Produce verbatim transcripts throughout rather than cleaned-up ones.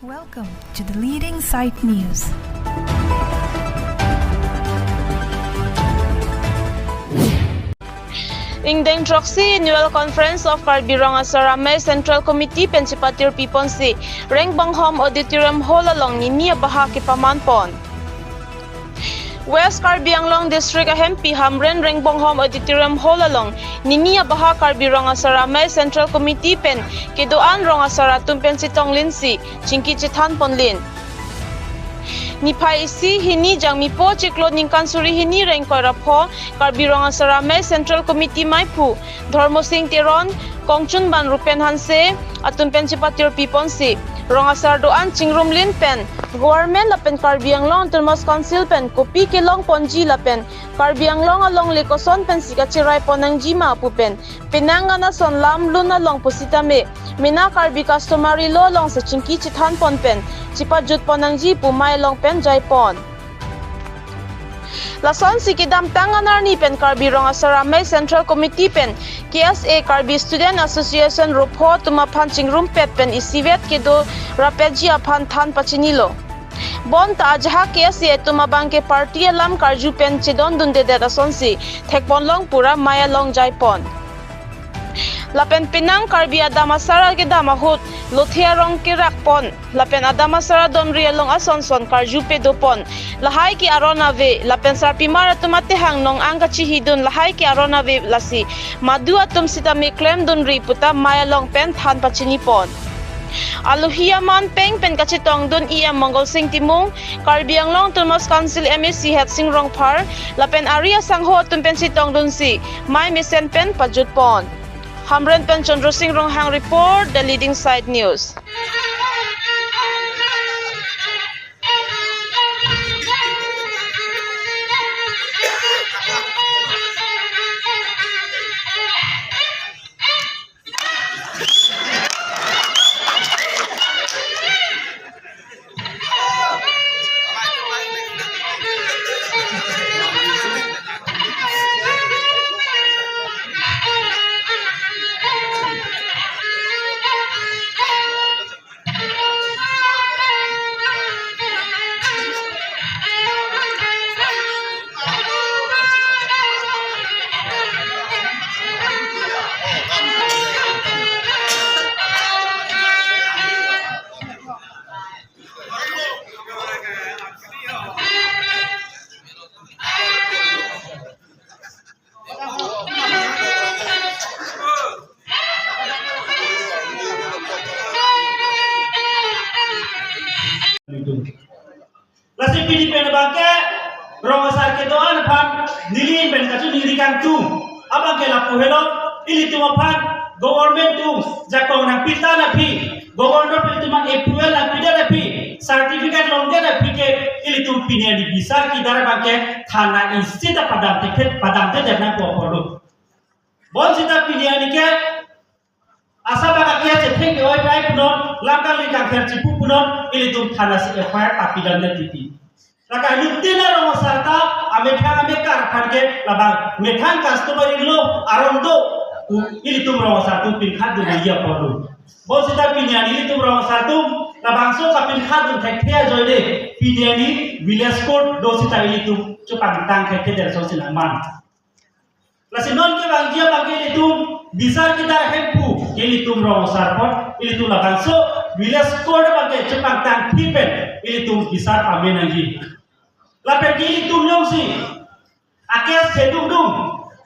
Welcome to the leading site news. Ingdeng throksi Annual Conference of Karbi Rong Asar Amei Central Committee pen chepatirpi ponsi Rengbonghom Auditorium Hall along nini abaha kepaman pon. West Karbi Anglong District ahempi Hamren Rengbonghom Auditorium Hall along nini abaha Karbi Rong Asar Amei Central Committee pen kedo-an rong asar atum pen chetonglinsi chingki chethan ponlin. Niphai isi hini Jangmipo chiklo ningkan suri hini ra ingkoi ra pho Karbi Rong Asar Amei Central Committee meiphu Dhormosing Teron, Kongchunban Rupen Hanse atum pen chepatirpi ponsi rong asar do-an chingrumlin pen government lapen Karbi Anglong Autonomous Council pen kopi kelong ponji lapen Karbi Anglong alongle koson pensi kacherai pon nangji ma pu pen penang ana son lam lun along pusitame mena Karbi Customary Law alongsi chingki chethan pon pen chepajut pon nangji pu mei along pen jai pon. Lasonsi kedamtang an arni pen Karbi Rong Asar Amei Central Committee pen K S A Karbi Student Association ropho atum aphan chingrumpet pen isivet kedo rapetji aphan than pachinilo. Bonta ajahak K S A atum abangke party alam karju pen chedondundedet asonsi thekponlong pu ra mei along jai pon. Lapen penang Karbi adam asar akedam ahut lothe arong kerak pon lapen adam asar adonri along ason son karju pedo pon. Lahai ke aron ave lapen sarpimar atum atehang nong-ang kachihidun lahai ke aron ave, lasi madu atum sitame klemdunri puta mei along pen than pachini pon. Alohi aman peng pen kachetongdun E M Mongol Sing Timung, Karbi Anglong Autonomous Council M A C Headsing Rongphar lapen ari asangho atum pen chetongdunsi mei mesen pen pajut pon. Hamren pen Chandra Sing Ronghang report, The Leading Site News. Lasi pini pen abangke rong asar kedo-an aphan neli pen kachiningri kangtung. Abangke lapu helo, ilitum aphan government atum jakong nangpitang aphi, government atum aphan approval nangpidet aphi, certificate longdet aphi ke ilitum pini arni bisar kedar abangke thana isi ta padam thekthe, padam thekthe nangpo apotlo. Bonsita pini arni ke asap abangke chetheng ke-oi pai punon, lam kangli kangkher chipu punon, ilitum thanasi F I R ta pidamdet titi. Lake anuttin arong asar ta amethang amekar aphan ke labang methang customary law aron do, ilitum rong asar atum pinkhatdun nangji apotlo. Bonsita pini arni ilitum rong asar atum labangso kapinkhatdun thekthe ajoine pini arni village court do sita ilitum chepangtang thekthedet asonsi nangman. Lasi non kevangji abangke ilitum bisar kedar hemphu ke ilitum rong asar apot, ilitum labangso village court abangke chepangtang thik pen ilitum bisar pame nangji. Lapen ke ilitum jongsi a-case chedungdung,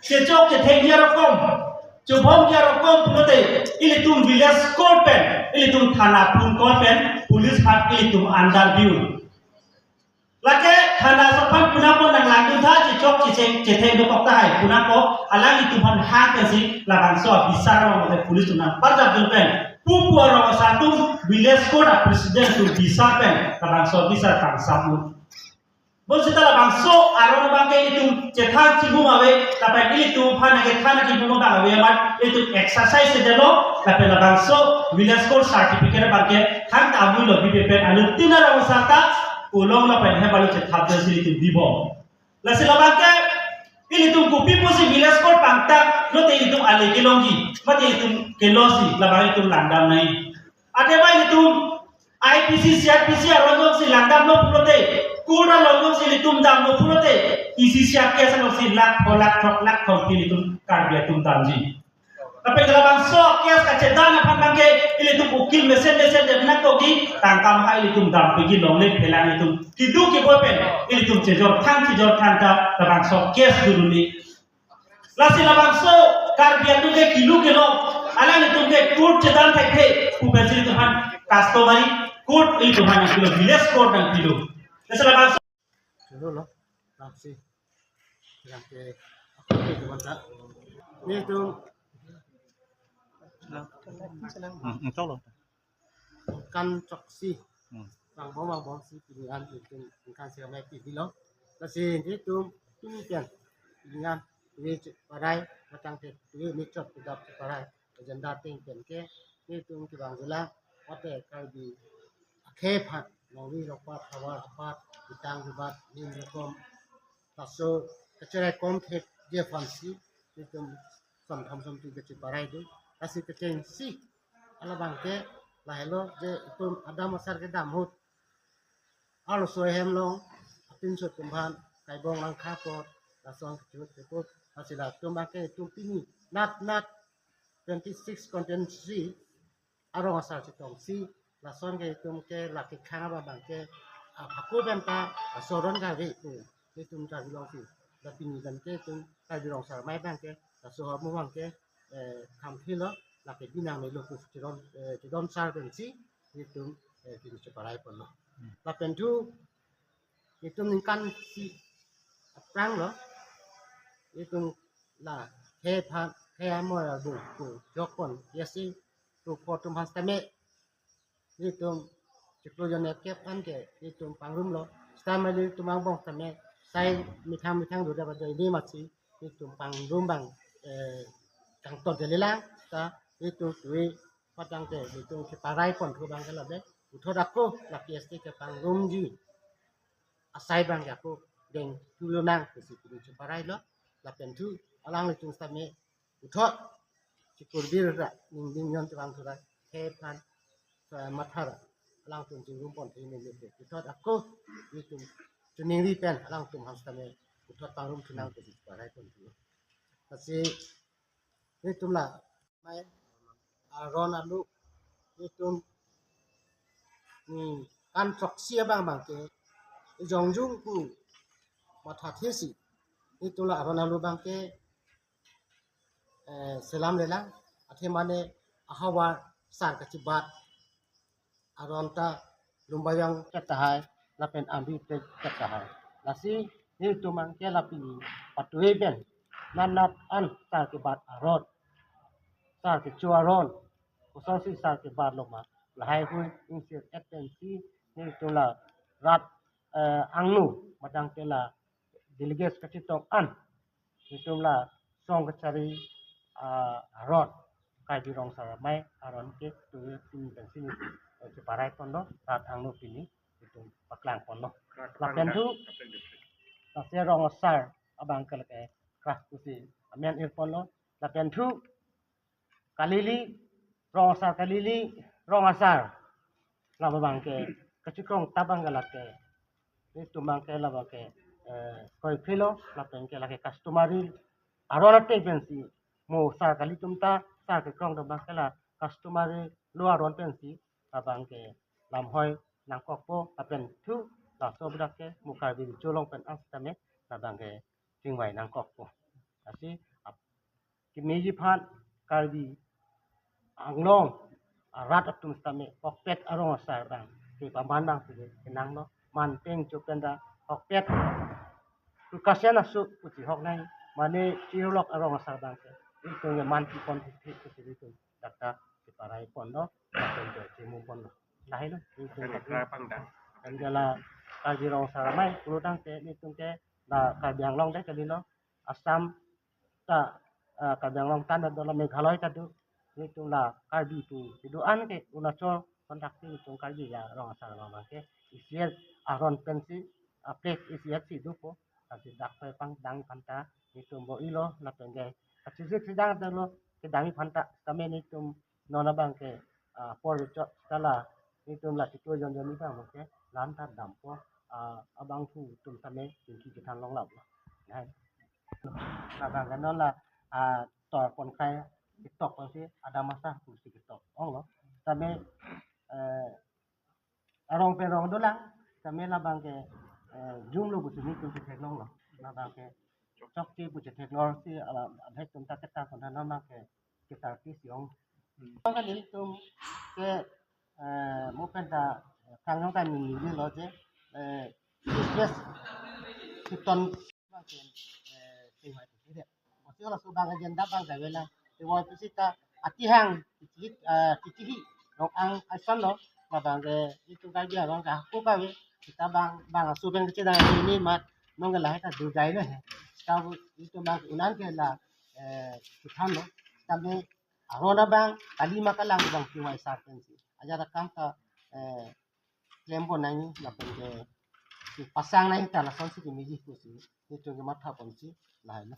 chechok chethengji arokom, chobomji arokom pulote ilitum village court pen, ilitum thana phone call pen police aphan ilitum andar diun. Lake thana asaphan punapon nanglangdun tha, chechok checheng chetheng dokok tahai punapon, alanglitum aphan hang pensi labangso abisar along ke police atum nangparjapdun pen pupu arong asar atum village court a-president atum bisar pen labangso abisar pangsapdun. Bonsita labangso aron abangke ilitum chethan chimum ave, lapen ilitum aphan nangkethan nangkimum abang ave amat ilitum exercise sedetlo, lapen labangso village court certificate abangke thangta amuilo bibe pen anuttin arong asar ta ulong lapen hebalu chethapdunsi ilitum bibom. Lasi labangke ilitum kopi pusi village court pangtang lote ilitum ale kelongji, mate ilitum kelosi labang ilitum langdam nai. Atema ilitum I P C, C R P C aron jongsi langdamlo pulote, court along jongsi ilitum damlo pulote, isi isi a-case alongsi lakh pho lakh throk lakh thomkep ilitum Karbi atum damji. Lapen labangso case kachedam aphan abangke ilitum ukil mesen mesen dam nangkokji, tangka mahai ilitum dampikji, longle phelang ilitum kedo keboi pen ilitum chejor thang chejor thang ta labangso case dulu ni. Lasi labangso Karbi atum ke kelu kelong, alanglitum ke court chedam thekthe pu pensi ilitum aphan customary court, ilitum aphan nangpilo, village court nangpilo. Lasi labangso Chalo lo, taksi. Yang ke, apa ke, teman tak? Nelitum, Hmm, hmm, chalo. Kan taksi. Hmm. Bang bom, bang bom si pini an nelitum kan si kami pilih lo. Lasi nelitum pini kan, pini an, pini cheparai, matang ke, pini ni chot kedap cheparai, agenda ting pen ke, nelitum kibang jela, mate Karbi akhei aphan, nongri rokpat, havar apat, bitang bibat, nim rokom, laso kacherai kom thekji aphansi, nelitum samtham samtui kacheparai do, lasi kechengsi, alabangke, lahelo je itum adam asar kedam ahut, arloso ahem along, apinsot atum aphan, kaibong langkha apot, lason kachut kachut, lasi latum abangke itum pini, nat nat twenty six constituency, arong asar chetongsi, lason ke itum ke lake khang abang abangke, ah, hako pen ta, ah, soron kave pu, itum Karbi Anglong si, la pini abangke itum Karbi Rong Asar Amei abangke, laso ahormu abangke, eh, khamphilo, lake binang melo pu chedon, eh, chedon sar pensi, itum, eh, pini cheparai ponlo. Hmm. Lapen thu, itum ningkan isi aphrang lo, itum la, he phan, he amoi abung, pu, jokpon, yasi, pu, po atum aphan sitame, itum, chiklo jon ekep an ke, itum pangrum lo, sitame ilitum angbong sitame, sai methang methang dode bade ini masi, itum pangrum abang, eh, kangton jelilang, ta, itum tui, patang ke, itum cheparai pon thu abangke labe, puthot ako, la P S T kepangrumji asai abangke ako deng thu lonang pusi pini cheparai lo, lapen thu alanglitum sitame puthot chikur bir ra, ningding yon chevang thu ra, he phan, eh, matha ra, alangtum chingrum pon thu neli puthot ako, itum chiningri pen alangtum aphan sitame puthot pangrum thunang pusi cheparai pon thu. Lasi itum la, mai, aron alu, itum, hmm, kan choksi abang abangke, jongjung pu mathathesi, itum la aron alu abangke, eh, selam lelang, athe mane ahavar sar kachibat, aron ta Lumbajong ket tahai, lapen Ambi ket tahai. Lasi nelitum abangke la pini patue pen, nat nat an sar kebat aron, sar kecho aron, kosonsi sar kebat lo ma, lahai hui ingsir et pensi, nelitum la rat, eh, angno, matang ke la delegates kachetong an, itum la song kachari, ah, aron, Karbi Rong Asar Amei aron ke tu pini pensi, eh, cheparai ponlo, rat angno pini, itum paklang ponlo. Lapen thu, lasi rong asar abangke lake kras pusi amen ir ponlo. Lapen thu, kalili, rong asar kalili, rong asar. Labang abangke, kachikrong ta abangke lake, itum abangke labangke, eh, koi philo, lapen ke lake customary aron ateng pensi, mo sar kali atum ta, sar kekrong atum abangke la customary law aron pensi, labangke lamhoi nangkokpo, lapen thu, laso bedak ke, mo Karbi Recho along pen an sitame, labangke chingvai nangkokpo. Lasi, ap-, kemeji aphan Karbi Anglong arat atum sitame hokpet arong asar abang kepaman abang si kenanglo, man peng cho pen ta hokpet tu kasian asu pusi hok nai, mane chirolok arong asar abang ke itum ke man pi pon thik thik pusi itum dak ta cheparai ponlo, lapen ke chemu ponlo. Lahelo, itum Kan ke itra pangdang. Kan jala Karbi Rong Asar Amei, pulo tangte itum ke la Karbi Anglong de kalilo, Assam ta, ah, Karbi Anglong tan dolo, Meghalaya ta do. Itum la Karbi pu kedo-an ke Arunachal kontak si itum Karbi la rong asar abang ke. Isi et aron pensi, ah, plek isi et si dopo. Lasi dak pepangdang aphan ta itum bo-ilo lapen ke kachesik sedang dolo kedam aphan ta, kami itum non abangke, ah, apor chot kala Nelitum la kito jon jon ni bang ke lam ta dampo, ah, abangphu atum tame chingki chethan longlap lo. Lahai. Labang ke non la, ah, tor pon kai ketok pon si adam asa pusi ketok ong lo. Tame, eh, arong pen rong dolang, tame labang ke, eh, jumlo pusi nelitum chetheklong lo. Labang ke chokche pu chetheklong si ala adhek atum ta ketar pon tha non ke ketar pi si ong. Hmm. Bang ke nelitum ke, eh, mo pen ta kangno ta neli lo je, eh, Christmas keton bang ke, eh, tingwai pu dire. Masi laso bang agenda bang kave la. Tingwai pu sita atihang, titi, eh, titi hi, nong ang ason lo, labang ke itum kai dia bang ka ko kave, kita bang, bang asu bang kecil dah ini mat, nong ke lahai ta dujai lo he. Kita itum bang unan ke la, eh, chethan lo, tame arona bang, kali ma kalang bang tingwai sar pensi. Ajat akam ta, eh, klem pon nangji, lapen ke, kepasang nangji ta lason si kemeji pusi, nelitum kematha ponsi, lahai lo.